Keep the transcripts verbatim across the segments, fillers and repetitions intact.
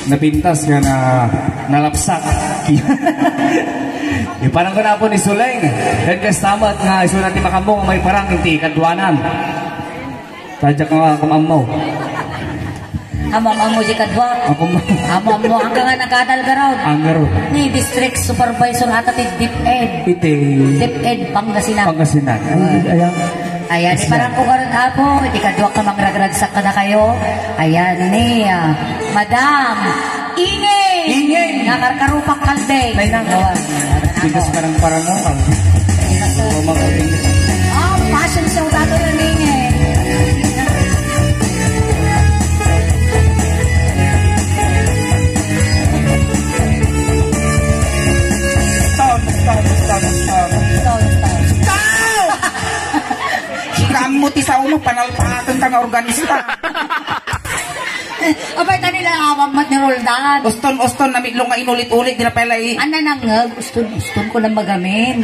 Napintas nga na, nalapsak. Iparang ko na po ni Suleng. Ken kasta met nga isu na ti makammo nga maiparang iti kaduanan. Tadyak nga kumammo. Amo-amo di kadua. Ako mo. Amo-amo, hanggang nga nagkadal garod. Ang garod. Ni District Supervisor ata ti DepEd. Iti. DepEd, Pangasinan. Pangasinan. Ay, ayan. Ayan, Yes, iparang ma'am. ko garod, apo. Iti kadua ka mangragragsak kadakayo. Ayan, ni, ah, Madam Ingay. Ingay. Nakarkarupak kalde. Nay, nang. Awan. Bigas parang parang mo, kang. Mama ko rin. Oh, fashion show tayo yun, Ingay. Stop, stop, stop, stop. Stop, stop. Stop! Hikam mo ti sao mo, panalpakan ka nga organista. Abay, ta nila awag mat ni Roldan. Uston, uston, namitlo nga inulit-ulit, di na pala i- Ana nangag, uston, uston ko lang magamin.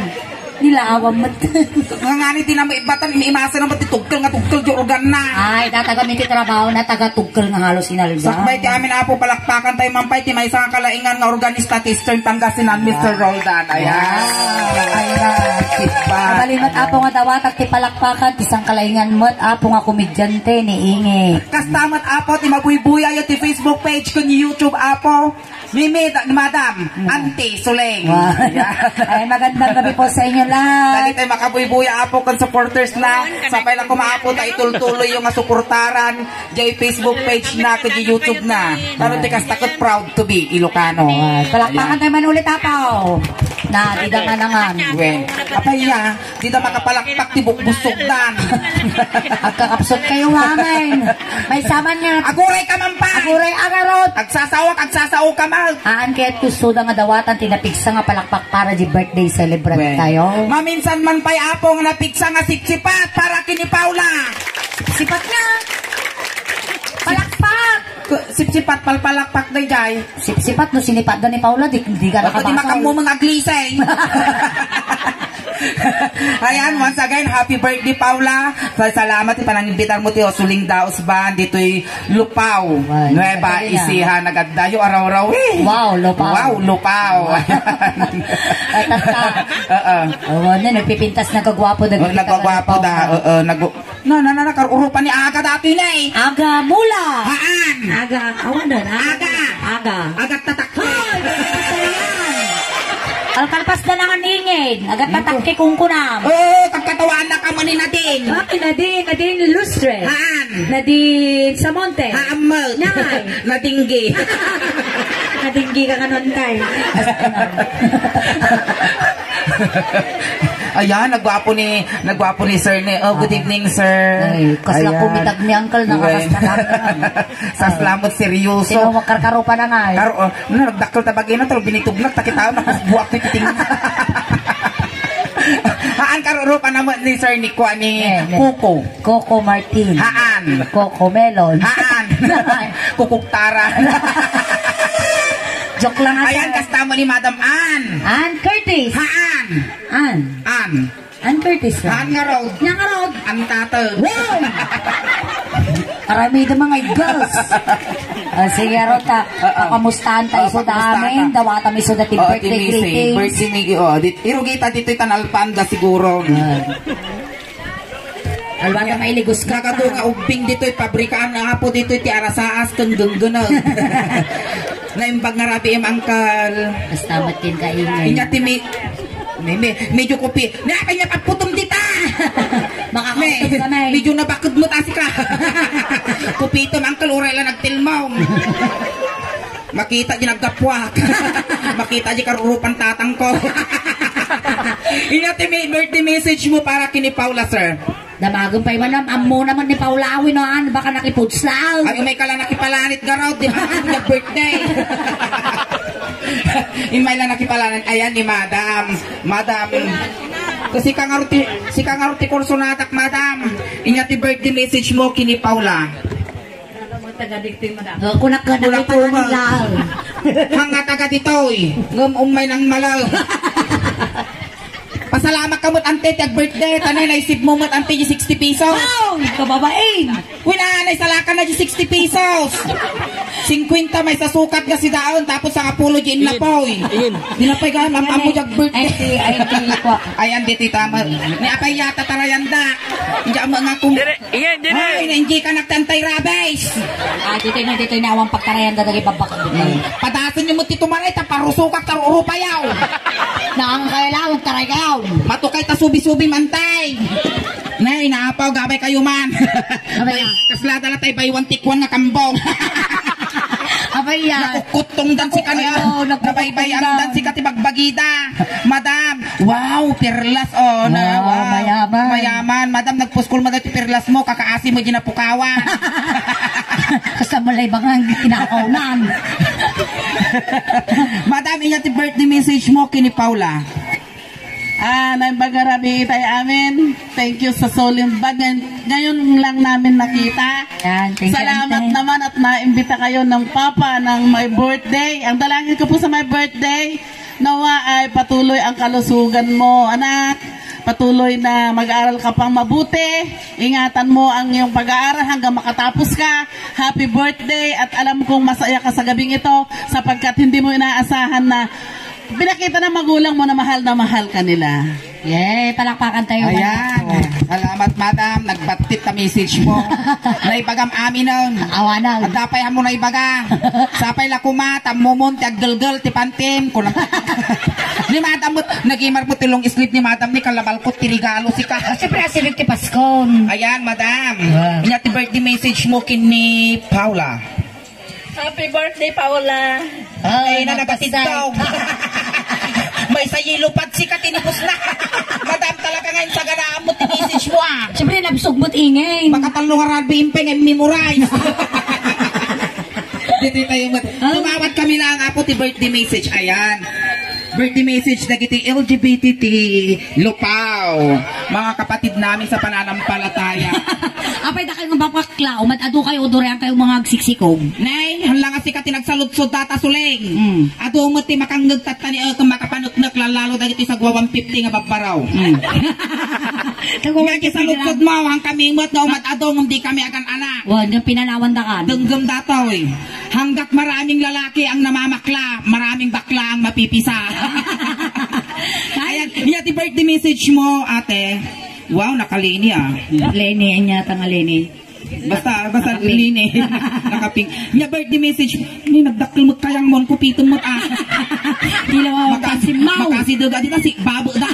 Nila awag mat. Nga nga ni, di na maibatan, imasa naman ti tugkal nga tugkal di organ na. Ay, tatagam iti trabaho na taga tugkal nga halos inalga. Sakbay ti amin, apo, palakpakan tayo, mampay, ti maysa nga kalaingan nga organista ti Eastern Pangasinan, Mister Roldan. Ayan. Wow. Ayan. Kipa. Abalimat, apo, nga dawatak ti palakpakan, ti sangkalaingan met, apo, nga komedyante ni Inge. Kasta met, apo, ti mabuybuyayo ti Facebook page ken YouTube, apo. Mimi, da-, madam, Mm. auntie, Suleng. Wow. Yeah. Ay, magandang gabi po sa inyo lahat. Dali tayo makabuybuya, apo, ken supporters na. Sapay lang kuma, apo, ta itultuloy yung nga suportaran. Jay Facebook page na, kay YouTube na. Pero ti kasta ket proud to be Ilocano. Ah, palakpakan Ayan. tayo man ulit, apo. Na, di da nga nangan. Wen. Apay ya, di da makapalakpak ti bukbusugdan. Agkakapsot kayo, amen. May saman nga. Aguray ka man pa. Aguray, agarot. Agsasawa, agsasaw ka man. Aan kaya't gusto da nga dawatan ti napigsa nga palakpak para di birthday celebrant Wen. tayo. Maminsan man pay, apo, nga napigsa nga sipsipat para kini Paula. Sipat nga. Palakpak! K-, sipsipat, palpalakpak, dayjay. Sipsipat, no, sinipat da ni Paula, di, di ka Ako, di nakabasa. Makamumang aglisay. Ayan, once again, happy birthday, Paula. Sa-, salamat ti panangimbitar mo ti Osuling Daos Band, dito'y Lupao, Wow, Nueva Catalina. Ecija, nagaddayo, araw-raw, eh. Wow, Lupao. Wow, Lupao. Wow. Atat ka. Oo. Oo, ano, nagpipintas, nagkagwapo, Oh, nagpipintas, nagwagwapo da, nagpipintas. Oo, nag- Na, na, na, na, karurupan ni Aga datoy na eh. Aga mula. Haan. Aga, awan na, na. Aga. Aga. Aga tatak. Hoy, may tatak yan. Kalkalpas na lang ang ingin. Aga tatak kay kungkunam. Oo, kagkatawaan na ka man ni Nadine. Bakit Nadine? Nadine Lustre. Haan. Nadine Samonte. Haan mo. Nay. Nadinggi. Nadinggi ka kanon kay. Ayan, nagwapo ni, nagwapo ni Sir ni. Oh, good Ah. evening, sir. Ay, kasla Ayan. pumitag ni Uncle, Ayan. nakakasta ka. Saslamot, seryoso. Sino makarkarupa na nga eh? Karo, oh, na, nagdakkel ta bagay na, talo, binitugnak, takita, nakusbuak ni Piting. Haan, karurupa naman ni Sir ni Kwan ni Eh, ne. Coco. Coco Martin. Haan. Coco Melon. Haan. Kukugtara. Joke lang ata. Ayan, kasta mo ni Madam Ann. Ann Curtis. Haan. Ann. Ann. Ann Curtis ka? Haan nga road. Nga nga road. Ann Tato. Wow! Arami da mga igals. Ah, sige, Rota. Oo. Pakamustahan tayo Oo, sa pakamustahan damin. ta. Dawata mi sa dati Oo, birthday timi, greetings. Birthday ni, oh, dit, irugita dito yung Tanalpanda siguro. Ah. Alwata mailigos ka. Nagadu nga ubbing ditoy pabrikaan nga apo ditoy ti arasaas ken genggeneg. Naimbag nga rabii, Angkal. Basta met ken kaingay. Inya ti mi-, mi-, mi-, medyo kupi. Na, kanya paputom dita. Makakausap Me-, ka na eh. Medyo nabaked mo tasi ka. Kupitom, Angkal, uray la nagtilmom. Makita di naggapuak. Makita di karurupan tatang ko. Ina ti may birthday message mo para kini Paula, sir. Damagen pay man, am-, ammo naman ni Paula, awi no, an, baka nakipudslaw. Ay, umay ka lang nakipalanit, garaw, di ba? Happy birthday. Imay lang nakipalanit. Ayan, ni Madam. Madam. Kasi kangaruti, si kangaruti kursunatak, Madam. Inya ti birthday message mo, kini Paula. Mga taga ditoy, madam. Oh, kunak ka na Kunak ito ka na. Lang. Mga taga ditoy. Ngem umay nang malaw. Pasalamat ka mo't ante ti ag-birthday. Tanay naisip mo mo't ante ti sixty pesos. Wow! Kababain. Uy, naanay salakan na di sixty pesos. Singkwenta may sasukat nga sidaon, tapos sangapulo di innapoy. Ingin. Di na pay ka, mam-, amo di birthday. Ay, ti, ay, ti, kwa. Ayan, di ti tama. Ni apay yata tarayanda. Hindi mo nga kung... Dire, ingin, dire. Ay, na hindi ka nagtantay rabes. Ah, dito na, dito na awang pagtarayanda dagiti babbakak. Padason niyo mo ti tumaray, ta parusukak, tarurupayaw. Naan kayo lang, taray kayo. Matukay ta subi-subi mantay. Nay, naapaw, gabay kayo man. Abay, ah. Kasla dala tayo baywan tikwan nga kambong. Abay, ah. Nakukuttong dan si kanya. Ay, oo, nakukuttong dan. Nabaybayan dan si kati bagbagida. Madam, wow, perlas, oh, na, wow, wow. Mayaman. Mayaman. Madam, nagpuskol mo dati perlas mo, kakaasi mo di napukawan. Kasama lay bangang kinakaunan. Madam, inya ti birthday message mo, kini Paula. Ah, naimbag nga rabii itay amin. Thank you sa solemn bag. Ngay-, ngayon lang namin nakita. Yan, thank you, Salamat Ante. naman at naimbita kayo ng Papa ng my birthday. Ang dalangin ko po sa my birthday, nawa ay patuloy ang kalusugan mo, anak. Patuloy na mag-aral ka pang mabuti. Ingatan mo ang iyong pag-aaral hanggang makatapos ka. Happy birthday at alam kong masaya ka sa gabing ito sapagkat hindi mo inaasahan na pinakita ng magulang mo na mahal na mahal ka nila. Yay! Palakpakan tayo, Ayan. Manang. Salamat, madam. Nagbattit ta message mo. Naibagam amin nun. Awanan. Ang dapay mo naibaga. Sapay la kuma, tammumon, ti aggelgel, ti pantim. Kunam. Ni madam mo, nagimar mo ti long sleeve ni madam ni kalabalkot, ti regalo, sika. Siyempre, asilip ti Paskon. Ayan, madam. Wow. Inya ti birthday message mo kin ni Paula. Happy birthday, Paula. Ay, Ay, na nagpasay. nagatiddaw. May sayilupad si katinipos na. Madam, talaga ngayon sa ganaan mo, ti message mo, ah. Siyempre, nabsog mo't ingay. Baka talo nga rugby impeng and memorize. Dito tayo mat-, Ah. Tumawad kami lang, apo, ti birthday message. Ayan. Birthday message dagiti L G B T T Lupao. Mga kapatid namin sa pananampalataya. Apay, dakay nga bakla, umad-adu kayo, durian kayo, mga agsiksikog. Nay, hala nga sika ti nagsaludsod data, Suling. Mm. Adu met ti makangneg tatta ni, eh, kung makapaneknek lallalo dagiti sagwa one fifty nga babbaraw. Mm. Sagwa Nga ti one fifty saludsod lang. Mo, ang kami met nga umad-adu, ngem di kami agan-anak. Wan, nga pinanawan da kan. Denggem datoy. Hanggat maraming lalaki ang namamakla, maraming bakla ang mapipisa. Ayan, inya ti birthday message mo, ate. Wow, nakalini, ah. Leni, anya ta nga Leni. Basta, basta Nakapink. Lini. Nakapink. Nya birthday message, ni nagdakkel met kayang mon, kupiton met, ah. Di na Maka-, makasimmaw. Makasidaga, di na si babo da.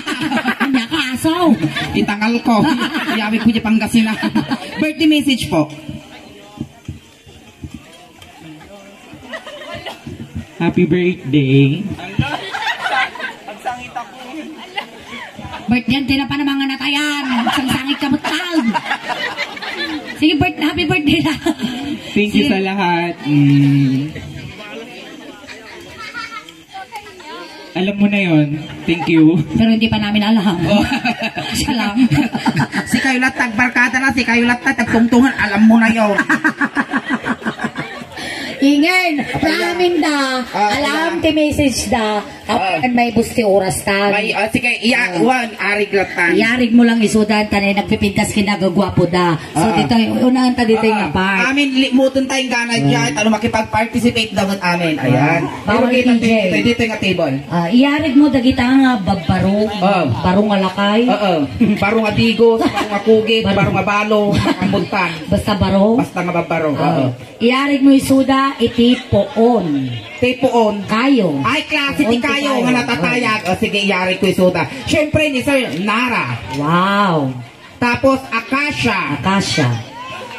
Anya ka, aso. Itangal ko. Yawi ko di Pangasinan. Birthday message po. Happy birthday. Birthday, di na pa naman nga natayan. Sangsangit ka, butal. Sige, birth-, happy birthday lang. Thank you Sige. sa lahat. Mm. Alam mo na yon. Thank you. Pero hindi pa namin alam. Oh. Siya lang. Si kayo lahat, tagbarkada na, si kayo lahat, tagtungtungan, alam mo na yon. Ingen, namin da, Ah, alam ah. ti message da, Ah. apan may busti oras ta. May, ah, sige, iya, Ah. wan, arig latan. Iyarig mo lang isudan, tanay nagpipintas kinagagwapo da. So, Ah. dito, unahan ta dito Ah. nga part. Amin, limutan tayong gana Ah. dyan, talo makipag-participate daw amin. Ayan. Bawal Pero kita T J. dito, dito nga table. Ah, iyarig mo dagita nga babbaro, Ah. baro nga lakay. Oo. Baro nga digos, baro nga kugit, Baro. baro nga balo, ang buntang. Basta baro. Basta nga babbaro. Ah. Oo. Iyarig mo isuda iti poon. Ti poon. Kayo. Ay, klase Poon ti ti kayo kayo. nga natatayag. O, sige, iyarig ko isuda. Siyempre, ni Sir Nara. Wow. Tapos, acacia. Acacia.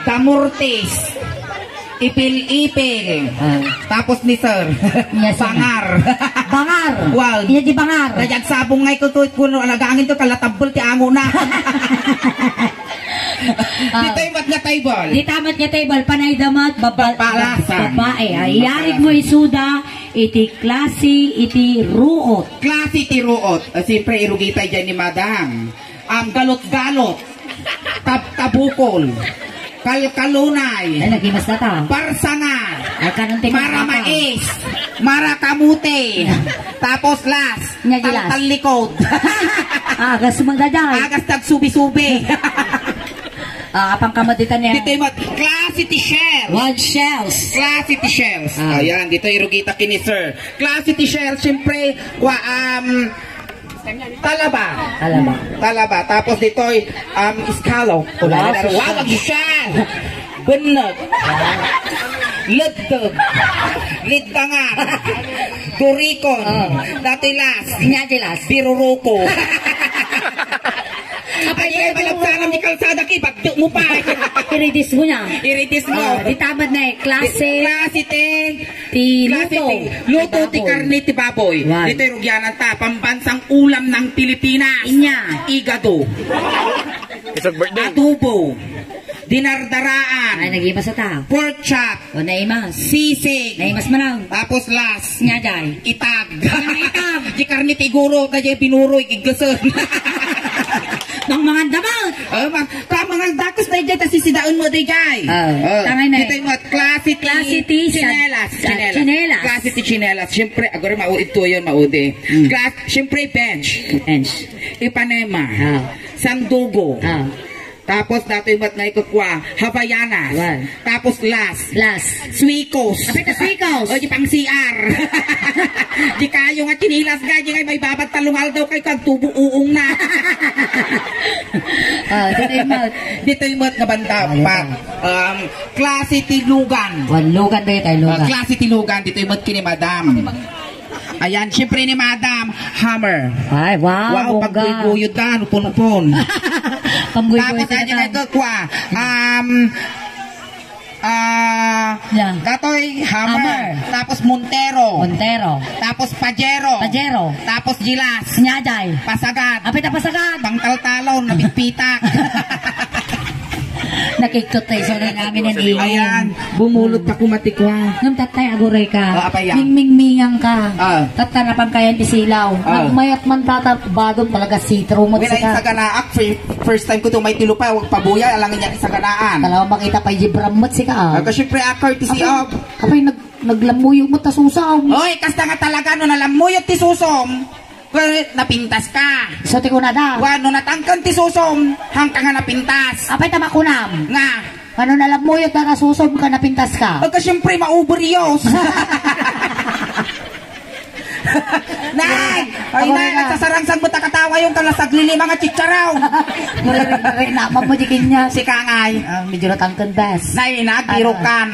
Damurtis. Ipil-ipil. Ah. Tapos ni Sir. Yes, sir. Bangar. Bangar. Wow. Iya di bangar. Nayagsabong ngay ko to, kuno, alagangin to, kalatabbol ti amo na. Ah. Dito'y mat nga table. Dita mat nga table, panay damat, baba-, Palasan. babae. Ah, iyarig mo isuda, iti klase, iti ruot. Klase ti ruot. Ah, siyempre, irugitay dyan ni Madam. Am, galot-galot. Tab-, tabukol. Kalkalunay. Ay, nagimas na ta. Parsanga. Ay, kanang tika Mara papa. mais. Mara kamote. Tapos last, Nya, gilas. taltallikod. Agas manggaday. Agas tagsubi-subi. Ah, apang kamo dita niya. Ditoy met, klase ti shells. One shells. Klase ti shells. Ah. Ayan, ditoy irugita kini sir. Klase ti shells, siyempre, kwa, um, talaba. Talaba. Talaba. Tapos ditoy, um, scallop. Wow, wow, sosyal. Wow, sosyal. Benneg. Leddeg. Liddangan. Durikon. Oh. Datoy las. Nya di las. Biruruko. Apay, ay, ay, ay, malagsaram di kalsada ki, bagto mo pa. Iridis mo niya. Iridis mo. Ah, di tabad na eh. Klase. Klase ti, ti klase luto. Ti luto ti karne ti baboy. One. Ditoy rugianan ta, pambansang ulam ng Pilipinas. Inya. Igado. Isang birthday. Adobo. Dinardaraan. Ay, nag-imas ata. Pork chop. O, naimas. Sisig. Naimas man lang. Tapos last. Nya, jay. Itag. Ay, itag. Di karne ti guro, kaya binuroy, iggasen. Nang mangan damot. Oh, ma-, ka mangan dakes na jay, ta sisidaen mo di jay. Ah, oh, tangay na. Ditoy met, klase ti, klase ti sa-, tsinelas, sa-, tsinelas. Tsinelas. Klase ti tsinelas. Siyempre, agora mao-, ito yun, maudi. Mm. Klas-, siyempre, bench. Bench. Ipanema. Ah. Sandugo. Ah. Tapos datoy met nga ikukua, Havayanas. Wan. Tapos las. Las. Suikos. Apay ta suikos? O, di pang C R. Di kayo nga chinilas nga, di nga may babad talong aldaw kay kagtubo uong na. Ah, ditoy met. Ditoy met nga banda, pa, um, klase ti lugan. Wan, lugan ditoy, lugan. Ah, klase ti lugan, ditoy met kini madam. Ayan, siyempre ni Madam, hammer. Ay, wow, wow, bongga. Pagguyguyo dan, upon-upon. Pagguyguyo. Tapos, ayan, ito, kwa, um, ah, yeah, datoy, hammer. Hammer. Tapos, montero. Montero. Tapos, pajero. Pajero. Tapos, gilas. Nyajay. Pasagat. Apay ta pasagat? Pangtaltalon, napitpitak. Nakikot tayo sa nangamin ng imo. Ayan, bumulot ka kumatikwa. Ngam tatay, aguray ka. Ah, apay, ah. Mingmingmingang ka. Ah. Tattarapan kayan ti silaw. Ah. Agmayat man tata, badon talaga sitro mo. Wala sika. Yung saganaak, fir-, first time ko tumay ti lupa, wag pabuya, alangan niya ti saganaan. Talaga makita pa, jibram mo sika, ah. Ah, kasi pre, akar ti siya. Apay, apay, nag-, naglamuyog mo ta susom. Oy, kasta nga talaga, no, nalamuyog ti susom. Well, napintas ka. So, ti kunada. Wa, no natangken ti susom, hangka nga napintas. Apay ta makunam? Nga? Ano, nalamuyot na susom ka, napintas ka? Agka, siyempre, mauberyos. Nay! Ay, ako nay, na. Nagsasarangsang mo takatawa yung kalasaglilima nga chicharaw. Murari, murari, naman mo di kanya. Si Kangay. Ah, medyo natangken, bes. Nay, nagbirukan.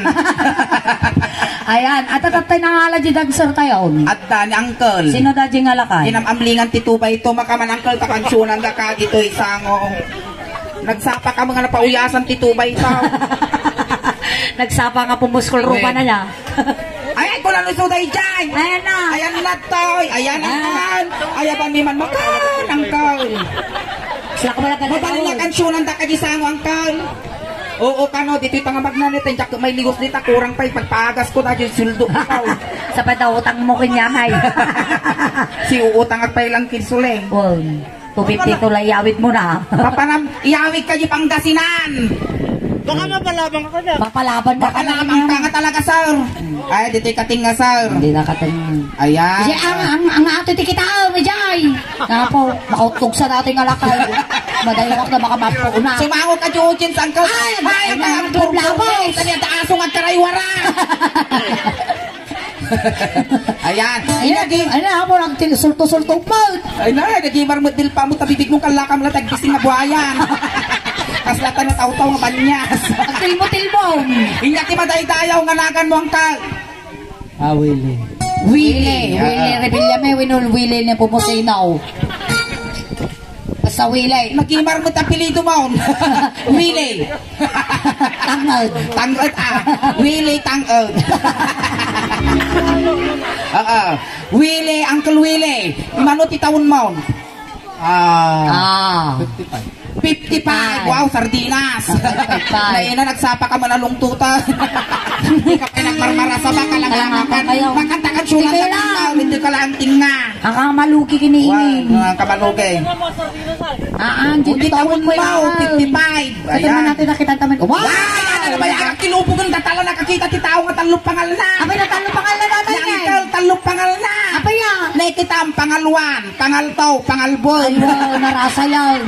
Ayan, at tatatay na nga ala di dancer tayo. Adda ni Uncle. Sino da di nga lakay? Kinamamlingan ti tubay ito, makaman Uncle, kapansunan da ka dito isango. Nagsapa ka mga napauyasan ti tubay ito. Nagsapa nga pumuskol rupa na niya. Ay, ay, kung ano suday dyan. Ayan na. Ayan na, toy. Ayan ang kaman. Ayan pa ni man makan, Uncle. Sila ka pala ka. Mabalin na kansunan da ka di sango, Uncle. Oo, kano, dito'y pangamagna nito, hindi ako may ligos dito, kurang pa, ipagpagas ko na yung suldo ko. Sa padautang mo, kanyamay. Si uutang at pailang kinsuling. Wow. Two fifty to lang, iyawid mo na. Papanam, iyawid ka di Pangasinan. Baka mapalaban ka na. Mapalaban ka. Mapalaban ka nga talaga, sir. Ay, dito'y kating nga, sir. Hindi na kating. Ayan. Kasi ang, ang, ang ato ti kita, oh, may jay. Napo, makautlog sa dati nga lakay. Madayawak na makamapo na. Sumango ka, Jujin, saan ka? Ay, ay, ay, ang ay, turlabos. Ay, tanya, taasong at karaywara. Ayan. Ayan, ayan, apo, nagtil-, sulto-sulto pa. Ay, na, nagimar mo, dil pa mo, tabibig mo, kalakam na, tagbising na buhayan. Kasla ta na tautaw nga banyas. Ang tilmo-tilmo. Inya ti madaydayaw nga nagan mo ang ka-, Ah, Willie. Willie. Willie, ah. Willie Revillame, winul Willie ni Pumusinaw. Basta Willie. Nagimar mo tapilido mo. Willie. Tangod. Tangod, ah. Willie, tangod. Oo. Willie, Uncle Willie. Mano ti taon mo? Ah, ah. Fifty-five. Fifty-five. Wow, sardinas. Fifty-five. Naina, nagsapa ka man alungtutan. Hindi ka pa nagmarmarasa ba? Kalangaman ka. Kalangaman kayo. Makanta ka, tsunan. Sige na lang. Hindi ka lang tingna. Ang kamalugi kiniining. Wow, ang kamalugi. Ah, ang Hindi taon mo, fifty-five. Ito man natin nakita taman. Wow! Wow! Ano ba yan? Ang kinubugan ka tala nakakita ti tao nga talong pangal na. Abay, na talong pangal na natin, eh. Yan, talong pangal na. Abay, ah. Nakitam, pangalwan, pangaltaw, pangalbon. Ay, wow, narasa yan.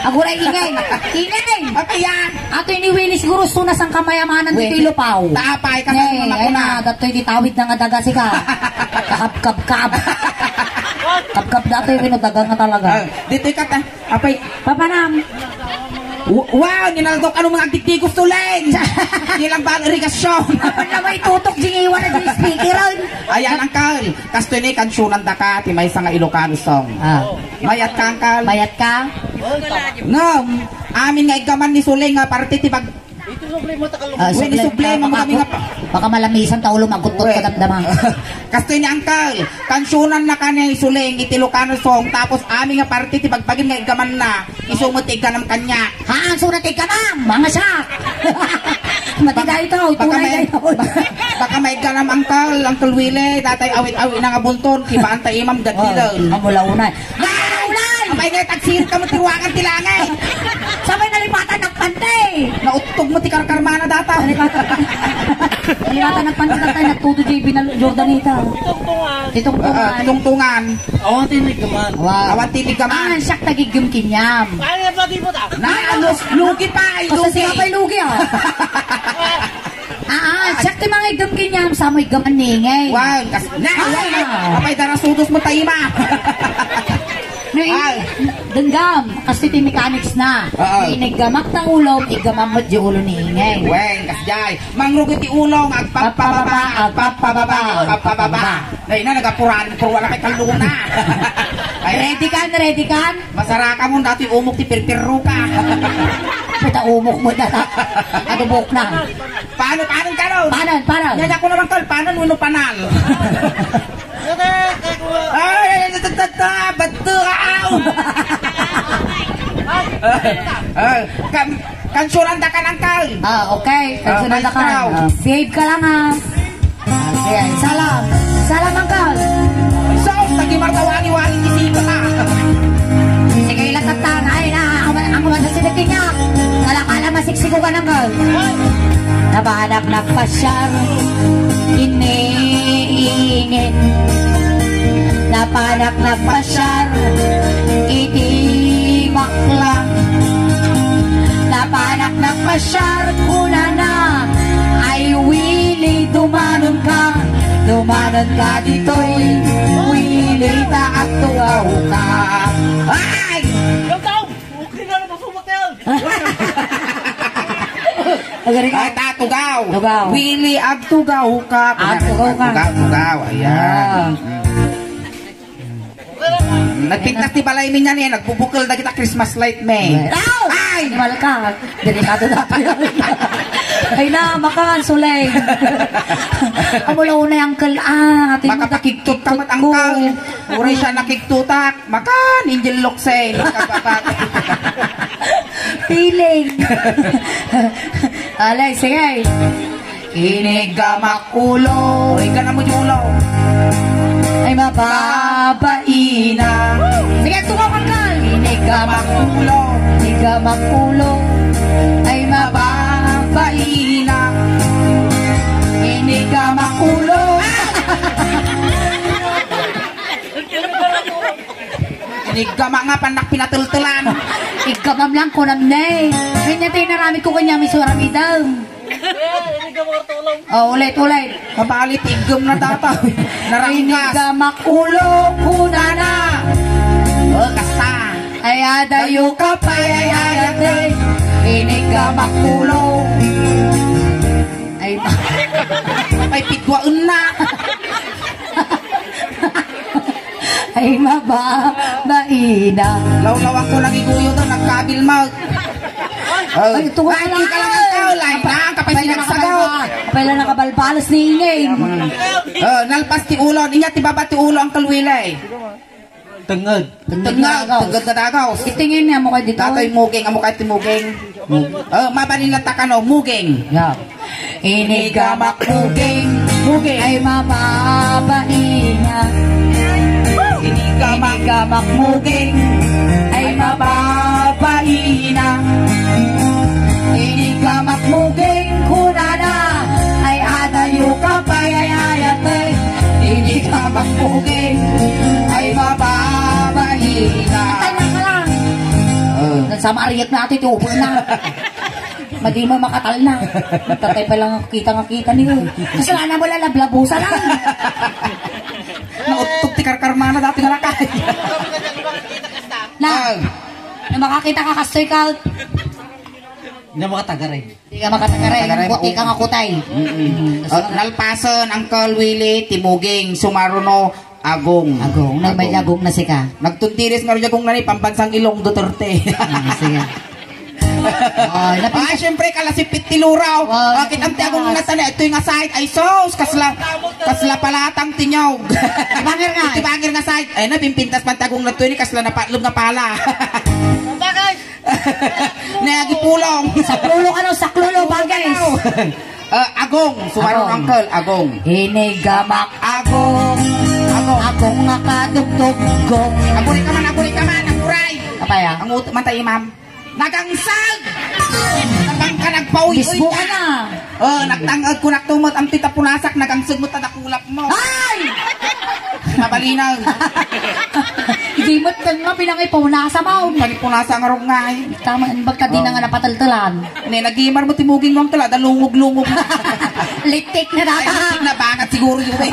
Aguray, ingay. Ingay! Apa yan? Ato ini Willie siguro, suna sang kamayamanan dito ilupaw. Tapay, kasal mo na. Ay, na, datoy di tawid na nga daga, sika. Kakabkabkab. Kabkab datoy, wino daga nga talaga. Ah, dito ikat, ah. Apay, papanam. W-, wow, ninaldok ano mga agdikdikos tulen. Di lang ba irigasyon? Apan na may tutok, jingiwa na di speaker, ay. Ayan, angkal. Kasto ni kansunan daka, ti maysa nga Ilocano song. Ah. Mayat ka, angkal? Mayat ka? Ngem, amin nga iggaman ni Suling nga parte ti bag-, Ah, wen, isubli mo kami nga pa. Baka malamisan ta ulo, magutgot ka damdama. Kastoy ni Uncle, kansunan na ka ni Suling iti Ilocano song, tapos amin nga parte ti bagbagin nga iggaman na, isu mo ti igganam kanya. Ha, ang sunat igganam, mga siya. Mati tayo to, baka tunay may, tayo. Baka may igganam, Uncle, Uncle Willie, datay awit-awit na nga bunton, kibaan ta imam, gadilan. Oh, amulaw na. Ay! Apay nga, tagsirit ka mo ti ruangan ti langit. Sabay nalipatan nagpante. Nauttog mo ti karkarmana data. Nalipatan. Nalipatan nagpante, tatay, nagtudo di binal-, Jordanita. Titungtungan. Titungtungan. Ah, titungtungan. Awan ti niggaman. Wow. Awan ti niggaman. Ah, siak tagiggem kaniam. Ay, ano, di mo ta? Na, ano, lugi pa, ay, basta lugi. Sila pa'y lugi, ah. Ah, ah, siak ti mangiggem kaniam, sa mo iggaman ni Ingay. Wan, kas-, na, ay, wan. Apay, darasudos mo tayo, ma. Ay. Denggam, kasi ti mechanics na. Oo. Iniggamak ta ulom, iggamam met di ulo ni Ingay. Wen, kasjay. Mangrugi ti ulo, agpapababa, agpapababa, agpapababa. Nay na, nagapuran, puro wala kay kaluna. Ay. Ready kan, ready kan? Masaraka mo, dati umok ti pirpirro ka. Puta, umok mo na. Ano, buknang? Paano, paano ka nun? Paano, paano? Yan ako naman, tol. Paano, nuno, panal? Ay, ay, ay, ta, ta, ta, bato, aw! Ah, kan-, kansuran da ka ng kal. Ah, okay. Kansuran da ka. Ah, maestro. Ah, behave ka lang, ha. Ayan, salam. Salam, Uncle. So, naging martawani-wani ti siko na. Sige, ilatat ta. Ay, na, ang, ang, ang, ang, sinabi niya. Nalakala, masiksiko ka, Uncle. Nabanak nagpasyar, iniingin. Nabanak nagpasyar, iti bakla. Nabanak nagpasyar, kunana, ay Willie, dumanon ka, dumanon ka ditoy, Willie, ta agtugaw ka. Ay! Ikaw, tao! Okay na, napasumat na yan! Agari ka. Ay, ta, tugaw. Tugaw. Willie, agtugaw ka. Agtugaw ka. Tugaw, tugaw. Ayan. Ah. Nagpintas ti balay mi niyan eh, nagbubukel dagita Christmas light mi. Ay! Ay! Animal ka. Delikado na to yun. Ay na, makangan, Suleng. Amo la unay, Uncle, ah, ati mo. Makapakigtot ka met, Uncle. Uray siya nakigtotak. Makan, Angel Lokse. Makapapat. Feeling. Alay, sige. Iniggamak ulo. Igganam mo di ulo. Ay, mababaina. Sige, tumaw ka, Carl. Iniggamak ulo. Iniggamak ulo. Ay, mababaina. Iniggamak ulo. Iniggamak nga, panak pinateltelan. Iggamam lang, kunam ne. Kanya tayo naramid ko kanya, may suram idam. Oh, ulit, ulit. Kapalit, iggam na tata. Naranggas. Iniggamak ulo, kunana. Oh, kasta. Ay, adayo ka pa, ay, ay, ay, ay. Iniggamak ulo. Ay, ay, pigwaen na. Ay, mababaina. Lawlawan ko lang iguyo to, nagkabil mag. Oh. Ay, ito ka lang. Ay, ito ka lang, ikaw, lain na, kapay sinagsagaw. Kapay lang nakabalbalas ni Ingay. Oh, nalpas ti ulo. Inya ti baba ti ulo, Uncle Willie. Tenged. Tenged, tenged na dagaw. Itingin niya mo kay dito. Datoy muging, amo kay ti muging. Oh, mabalin na takano, muging. Yeah. Iniggamak muging, muging. Ay, mababaina. Iniggamak muging. Ay, mababaina. Iniggamak muging, kunana. Ay, adayo ka pa, ay, ay, ay, ate. Iniggamak muging. Tama, ariyak na ito, iti upo na. Madi mo makatal na. Tatay pa lang kita nga kita niyo. Kasalanan mo, lalablabusan lang. Nauttog ti karkarmana dati nga lakay. Na, Ah. na makakita ka, kastoy ka. Nga makatagaray. Di ka makatagaray. Tagaray, Buti ka oo. nga kutay. Mm-mm. Mm, Ah, nalpasen, Uncle Willie, timuging, sumaruno, Agong. Agong. Nagmay Agong. Agong na sika. Nagtundiris nga rin Agong na ni Pambansang Ilong Duterte. Ah, sige. Oh, napin- Ah, siyempre, kalasipit ti luraw. Wow, Ah, kitam ti Agong na tani, ito yung aside. Ay, sos, kasla, kasla palatang tinyog. Bangir nga. Iti bangir nga side. Ay, napimpintas man ti Agong na ito, ini kasla napatlog nga pala. Bakit? Nagipulong. Saklolo ka, no? Saklolo, bagay. Ah, Agong. Sumaron, Agong. Uncle. Agong. Inigamak Agong. Agong. Agong nga kadugdugong. Aguray ka man, aguray ka man, aguray. Apay, ah? Ang utot man tayo, ma'am. Nagangsag! Napang ka nagpauy-uy Bisbo ka ka. na. Oh, nagtangag ko naktumot, ang tita punasak, nagangsag mo, tadakulap mo. Ay! Mabalinaw. Igimot ka nga, pinangipunasa mo. Panipunasa nga rugngay. Tama, bagka di na nga napataltalan. Ne, nagimar mo timuging mo ang tala, dalungog-lungog. Litik na Ay, data. litik na bangat siguro yun eh.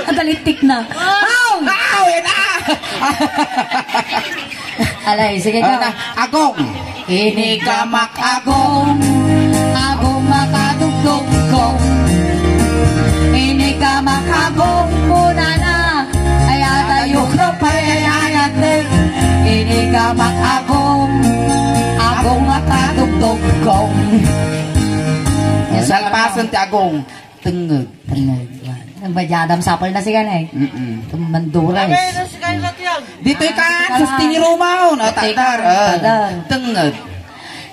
Ang dalitik na. Wow! Wow, yan ah! Alay, sige Ah, ka. na, Agong. Inigamak Agong, Agong makadugdugkong. Inigamak Agong kunana, ay adayok na payayayate. Inigamak Agong, Agong makadugdugkong. Salpasen ti Agong. Tengngeg. Tengngeg. Yan. Ang badyadam sapol na sigan eh. Mm-mm. Tumandures. Ditoy ka, Sus, tinirumaw. No, tadar. Ah, Tadar. Tengngeg.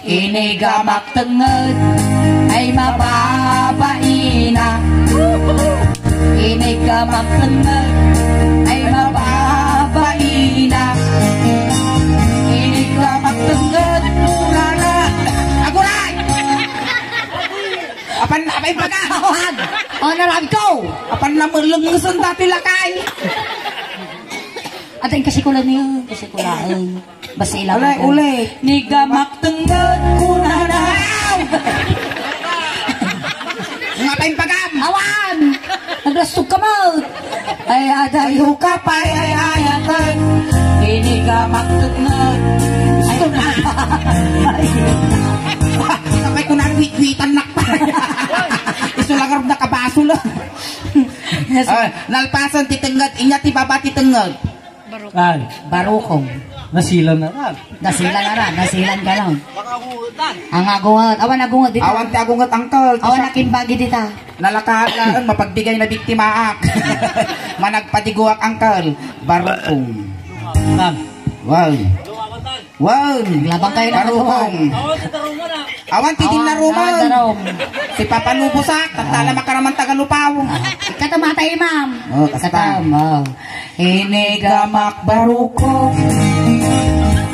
Inigamak tengngeg ay mababaina. Inigamak tengngeg ay mababaina. Inigamak tengngeg murana. Aguray! Apan, apay baga? Awan! Oh, narag ko! Apan namalengesen dati lakay. At ang kasikulan niyo, kasikulaan. Basta ilang Alay, ako. Uli. Nigamak tengngeg kunana. Nga pa yung pagam? Awan! Nagrastog ka mo! Ay, adayo ka pa, ay, ay, ay, atay. Inigamak tengngeg. Ay, Gusto na. Ay. Sabay ko na, wit-witan na pa. Isu lang arog nakabaso lang. Ah, nalpasan ti tengngeg, inya ti baba ti tengngeg. Ay, Barukong. Nasilan na lang. Nasilan na lang, nasilan ka lang. Ang agunget. Awan agunget dita. Awan ti agunget, uncle. Awan akin bagi dita. Nalakaat laeng mapagbigay na biktimaak. Managpadiguak, uncle. Barukong. Tan. Wow. Wow. Labang kayo na Barukong. Awan ti din Awan, naruman. Awan, darom. Si Papa Lubusak, tagtala makaraman tagalupaw. Ikaw tumatay, ma'am. Oh, kasta. Ikaw, oh. Inigamak Barukong.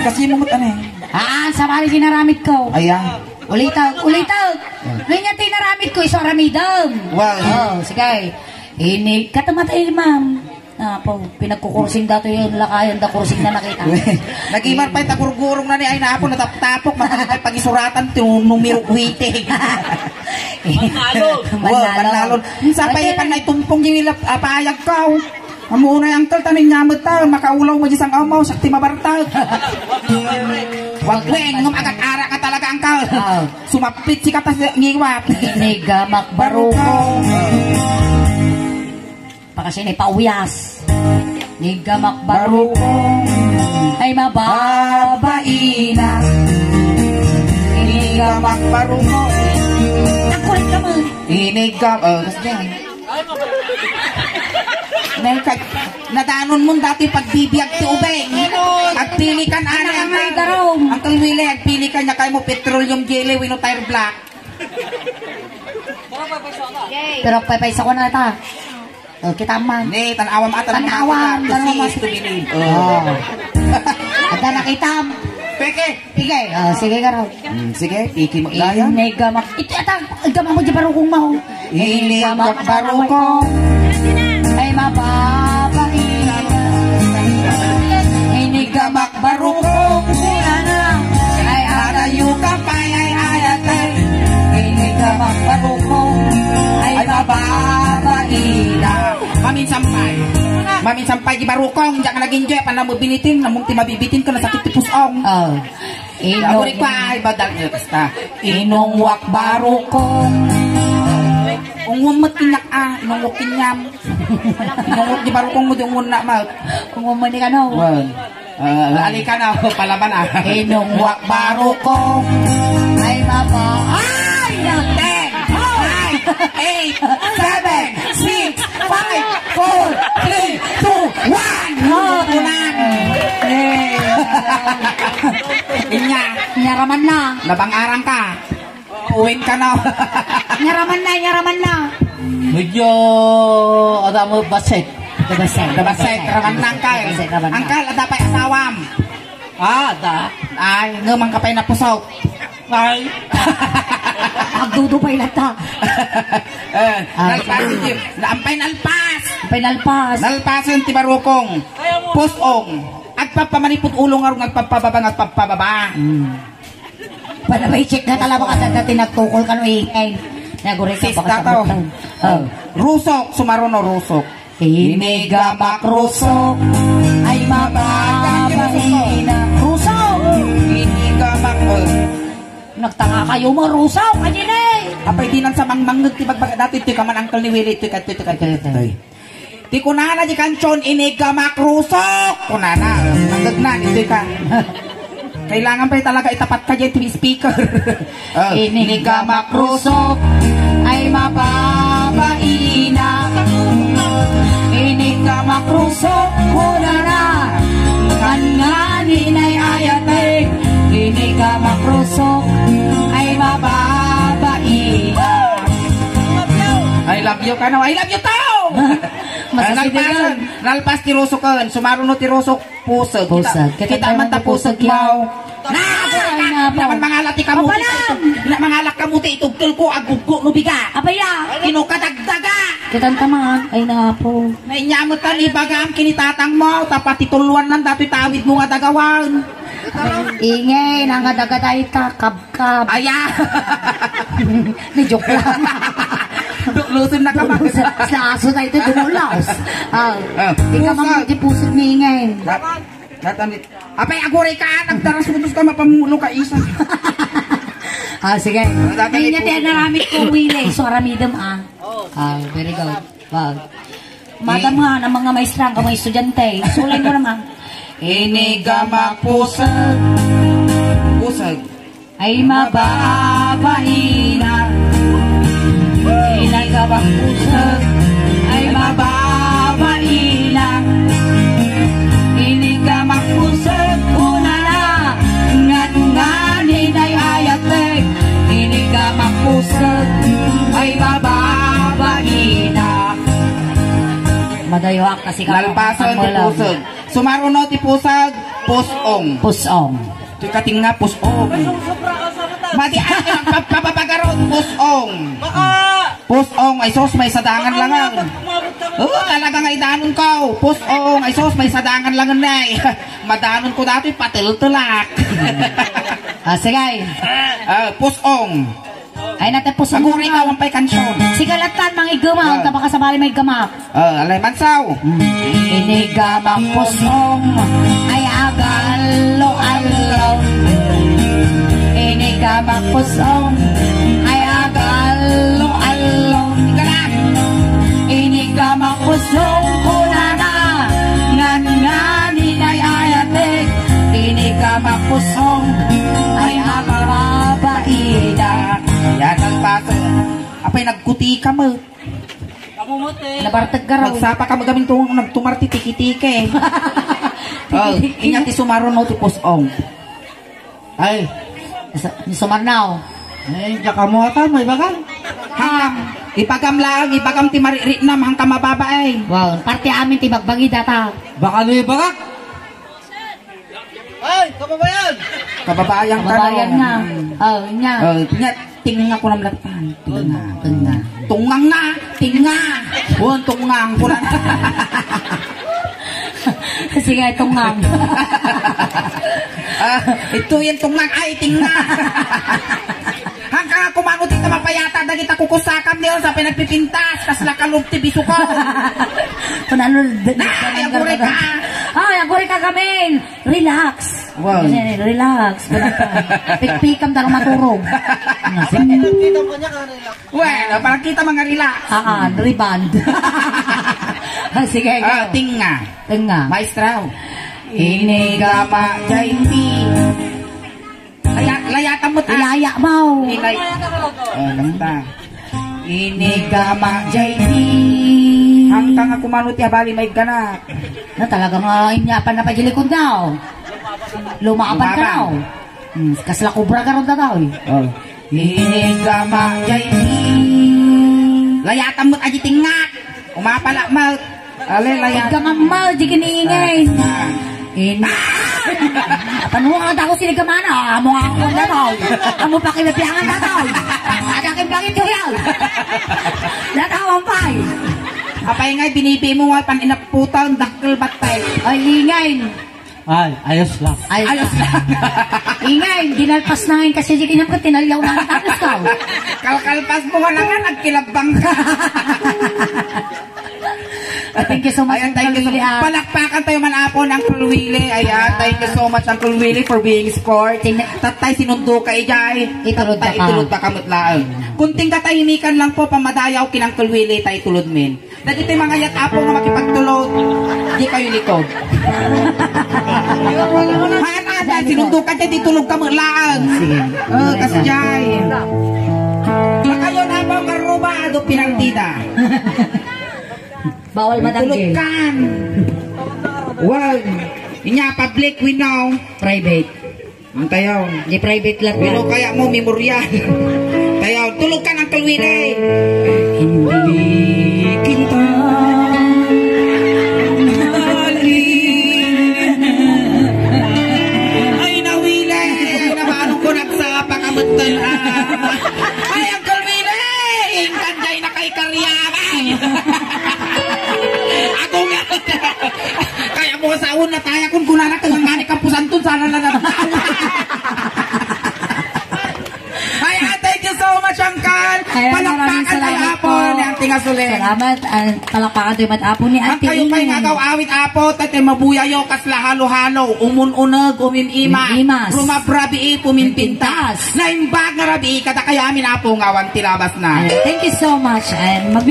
Kasi mo ano eh. Ah, sa pari ginaramit ko. Ayan. Ulitaw, ulitaw. Ngayon yung tinaramit ko, iso aramidam. Wow. Oh, sige. Ini, katamatay, ma'am. Apo, pinagkukursing dato yung lakayan da kursing na nakita. Nagimar pa'y tagurgurong na ni ay na apo, nataptapok, matangit ay pagisuratan, ti numero kuwite. Manalo. Wow, manalo. Sa pa'y panay tumpong yung ilap, apayag ka, oh. Amo na yung uncle, tanin niya mo ta, makaulaw mo di sang amaw, sakti mabartag. Wag weng, ngam agak ara ka talaga, uncle. Ah. Sumapit si katas ngiwat. Inigamak Barukong. Pakasini pauyas. Inigamak Barukong. Ay mababaina. Inigamak Barukong. Ang kulit ka mo. Inigam, oh, kasi yan. Nagkag-, nadanon mo dati pagbibiag ti ubeng. Agpili kan Ano anay ka nga, Darom? Uncle Willie, agpili ka niya kay mo petroleum jelly, wenno tire black. Pero paypaysa ko na ta. Oh, kita man. Ni, tan-awam ata Tan-awam, tan-awam. Sis, tumilid. Oh. Ada nakitam. Peke. Sige, oh, sige ka raw. Hmm, sige, piki mo daya. Inigamak. Ito ata, igama mo di Barukong mo. Inigamak Barukong. Ay, mababaina. Inigamak Barukong. Kunana. Kami sampay di barukong, diak nga nag-enjoy, apan namubinitin, namum ti mabibitin ko, nasakit ti pusong. Oh. Inong Aburi ko ay badal niyo, basta. Inong wak barukong. Ungwam met kinyak, ah, inong wak kinyam. Inong wak di barukong mo, di ungwam na, mat. Ungwam mo ni kano? Wan. Ah, ali ka na, palaban, ah. Inong wak barukong. Ay, mapa. Ay, no, ten, nine, eight, seven, six, five, four, three, two, one. Oh, kunan. Eh. Inya. Nyaraman na. Nabang-arang ka. Uwin ka na. Nyaraman na, nyaraman na. Medyo, ada mo, baset. Dabaset. Dabaset, raman na, angkal. Dabaset, raman na. Angkal, ada pa'y asawam. Ah, da. Ay, ngamang ka pa'y napusok. Ay. Agdudu pa'y lata. Eh, Ah, nalpas, sige. Jim. Naampay nalpas. Ampay nalpas. Nalpasen ti barukong. Pusong. Agpapamanipot ulo nga rung agpapababa nga agpapababa. Hmm. Panabay check na talaga ka dati nagtukol kano, eh. Ay, naguri ka Sista baka to. Sabot. Oh. Rusok, sumaruno, rusok. Inigamak rusok. Ay, mababaina. Rusok! Inigamak, oh. Nagtanga kayo mo, rusok, ajinay! Apay di nan sa mangmangngeg ti bagbaga dati, itoy ka man, Uncle ni Willie, itoy ka, itoy ka, itoy ka, itoy. Ti kunana di kansion, "Inigamak rusok," kunana. Ang gagna, ditoy ka. Kailangan pa'y talaga itapat ka dyan, ti speaker. Oh. Inigamak rusok, ay mababaina. Inigamak rusok, kunana. Kan nga ninay ayatek. Inigamak rusok, ay mababaina. I love you, kano? I love you too! Masasabay Nalpasan, yan. Nalpas ti rusok, kan. Sumaruno ti rusok, pusag. Pusag. Kita, kita man ta pusag, pusag, yaw. Na! Ay, napaw. Naman mangalak ti kamuti. Kapanan! Ina mangalak kamuti, itugtol ko, aguggo no biga. Abaya! Kinukadagdaga! Kitanta man. Ay, napaw. Nainyamot ka ni bagam, kinitatang mo, tapati tuluan lang, dato'y tawid mo nga dagawan. Ingay, nangadaga tayo ta, kab- Kab. Aya! Ni joke lang. Dukluson na ka ba? Sa, sa aso na ito, dumulos. Ah, Ah, ikaw pusag. Mang di pusag ni ingay. Dat-, datanit. Apay, aguray ka, ah, nagdaras mo, gusto ka mapamuno ka, isa. Ah, sige. Datanit Kanya pusag. Tiyan naramit ko, Willie. So, aramidem, ah. Ah, very good. Wag. Madam nga, na mga maestra, ang mga estudyante. Sulay mo naman. Inigamak pusag. Pusag. Ay mababaina. Inigamak pusag. Ay mababaina. Inigamak pusag. Unana. Ngan nga ninay ayatek. Inigamak pusag. Ay mababaina. Madayoak kasi ka Nalpasan ti pusag. Sumaruno ti pusag, pusong. Pusong. Ti kating nga pusong. Madi ay, pagpapapagaron, pusong. Pusong, ay sus, may sadangan lang, ah. Oh, talaga nga idanon ko. Pusong, ay sus, may sadangan lang, nay. Madanon ko dati, patiltilak. Ah, sige. Ah, pusong. Ay, natapos ang Aguri ka, mga- wampay kansion. Sigalatan, mangigama, Ah. Ang tabaka sabali may gamak. Ah, alay mansaw. Hmm. Inigamak pusong, ay agallo-allo. Inigamak pusong, ay agallo-allo. Sigalat. Inigamak pusong, kunana, ngan nga ninay ayatek. Inigamak pusong, ay agallo-allo. Yan ang paso. Apay, nagkuti ka mo. Nabartag ka raw. Nagsapa ka mo gamin tung-, nagtumar ti tiki-tiki. Oh, inya ti sumaruno ti pusong. Ay. Sa-, ni sumarnaw. Ay, diya ka mo ata, may bagan. Hangkam, ibagam lang, ibagam ti mariritnam, hangkam mababa ay. Wow, parte amin ti bagbagi data. Baka no ibagak. Ay, kababayan! Kababayan ka Kababayan na. Na. Oh, nya. Oh, nya, tinga ko ng lakpan. Tinga, tinga. Tungang na, tinga. Buwan, tungang ko na. Sige, tungang. Ah, ito yung tungang. Ay, tinga. Hangka Kumano ti ta mapayata dagita kukusakam ni sa pinagpipintas, kasla kalub ti bisuko. Kunano, d-, d-, Ay, agurika. Ay, agurika kami. Relax. Wow. Relax. Relax. Pikpikam, daro maturog. Well, para kita mga relax. Ah, ah, rebond. Ah, sige, go. Ah, tinga. Tinga. Maestra. Inigama, J P. Laya-, layatan mo ta. Ilaya mo. Ilay-, oh, basta. Inigama, J P. Hangtang nga kumano ti abali, maigana. Na talaga nga inyapan na pa di likod na, oh. Lumaban ka na, oh. Hmm, kasla kubra ka ron, dadaw, eh. Oh. Inigama, J P. Layatan mo ta di tingak. Umapala, mal. Ale, laya. Igamamal, di kiniingay. Ah. In-, Panuha ka dako sinigamana, amo nga ako na daw. Amo pa kinapiangan na daw. Ada kang bakit ko yan? Natawa pa eh. Apay nga, binibi mo nga pan inaputan, dakkel batay. Ay, ingay. Ay, ayos lang. Ay, ayos lang. Ingay, dinalpas na ngayon kasi di kinam ko, tinalyaw na ang tapos ko. Kalkalpas mo nga na nga, nagkilabang ka. Thank you so much, Ayan, thank you so Uncle Willie, much. Ah. Palakpakan tayo man, Apo, ni Uncle Willie. Ayan, thank you so much, Uncle Willie, for being sport. Tin- Tatay, sinundo ka, ijay. Itulod Tatay, ka. Itulod ka kamut laeng. Kunting katahimikan lang po, pamadayaw kin Uncle Willie, tay tulod min. Dagiti mga yat, Apo, nga makipagtulod, di kayo likod. Haan, haan, sinundo ka, di tulog ka, mulaag. Sige. Oh, kasjay. Makayon, Apo, karuba, ado pinartida. Bawal matanggi. Tulog kan. Wag. Inya, public, we know. Private. Ang tayaw. Di private lang. Pero kaya mo, memorial. Tayaw, tulog ka ng kalwili. Hindi kita mahalin. Ay, nawili. Ay, namanong ko nagsapa ka, betul, ah. Ay, ang kalwili. Ingkan, jay na kay Karyaman. Ako nga. Kaya mo sa una, taya kun kunana, kung ang gani kampusan tun, sana na lang. Ay, ah, thank you so much, Uncle. Ayan, maraming Palakpakan tayo, salamat Apo, po. Ni Auntie Ngasuling. Salamat, ah, palakpakan tayo, mat-, Apo, ni Ang Auntie kayo pa'y Ling. Ngagaw awit, Apo, tay, tay mabuyayo, kasla halo-halo, umun-uneg, umim-ima, Umim-imas. Rumabrabii, pumimpintas. Pintas. Naimbag nga rabii, kada kayamin, Apo, ngawan ti labas na. Ayan, thank you so much. And mag-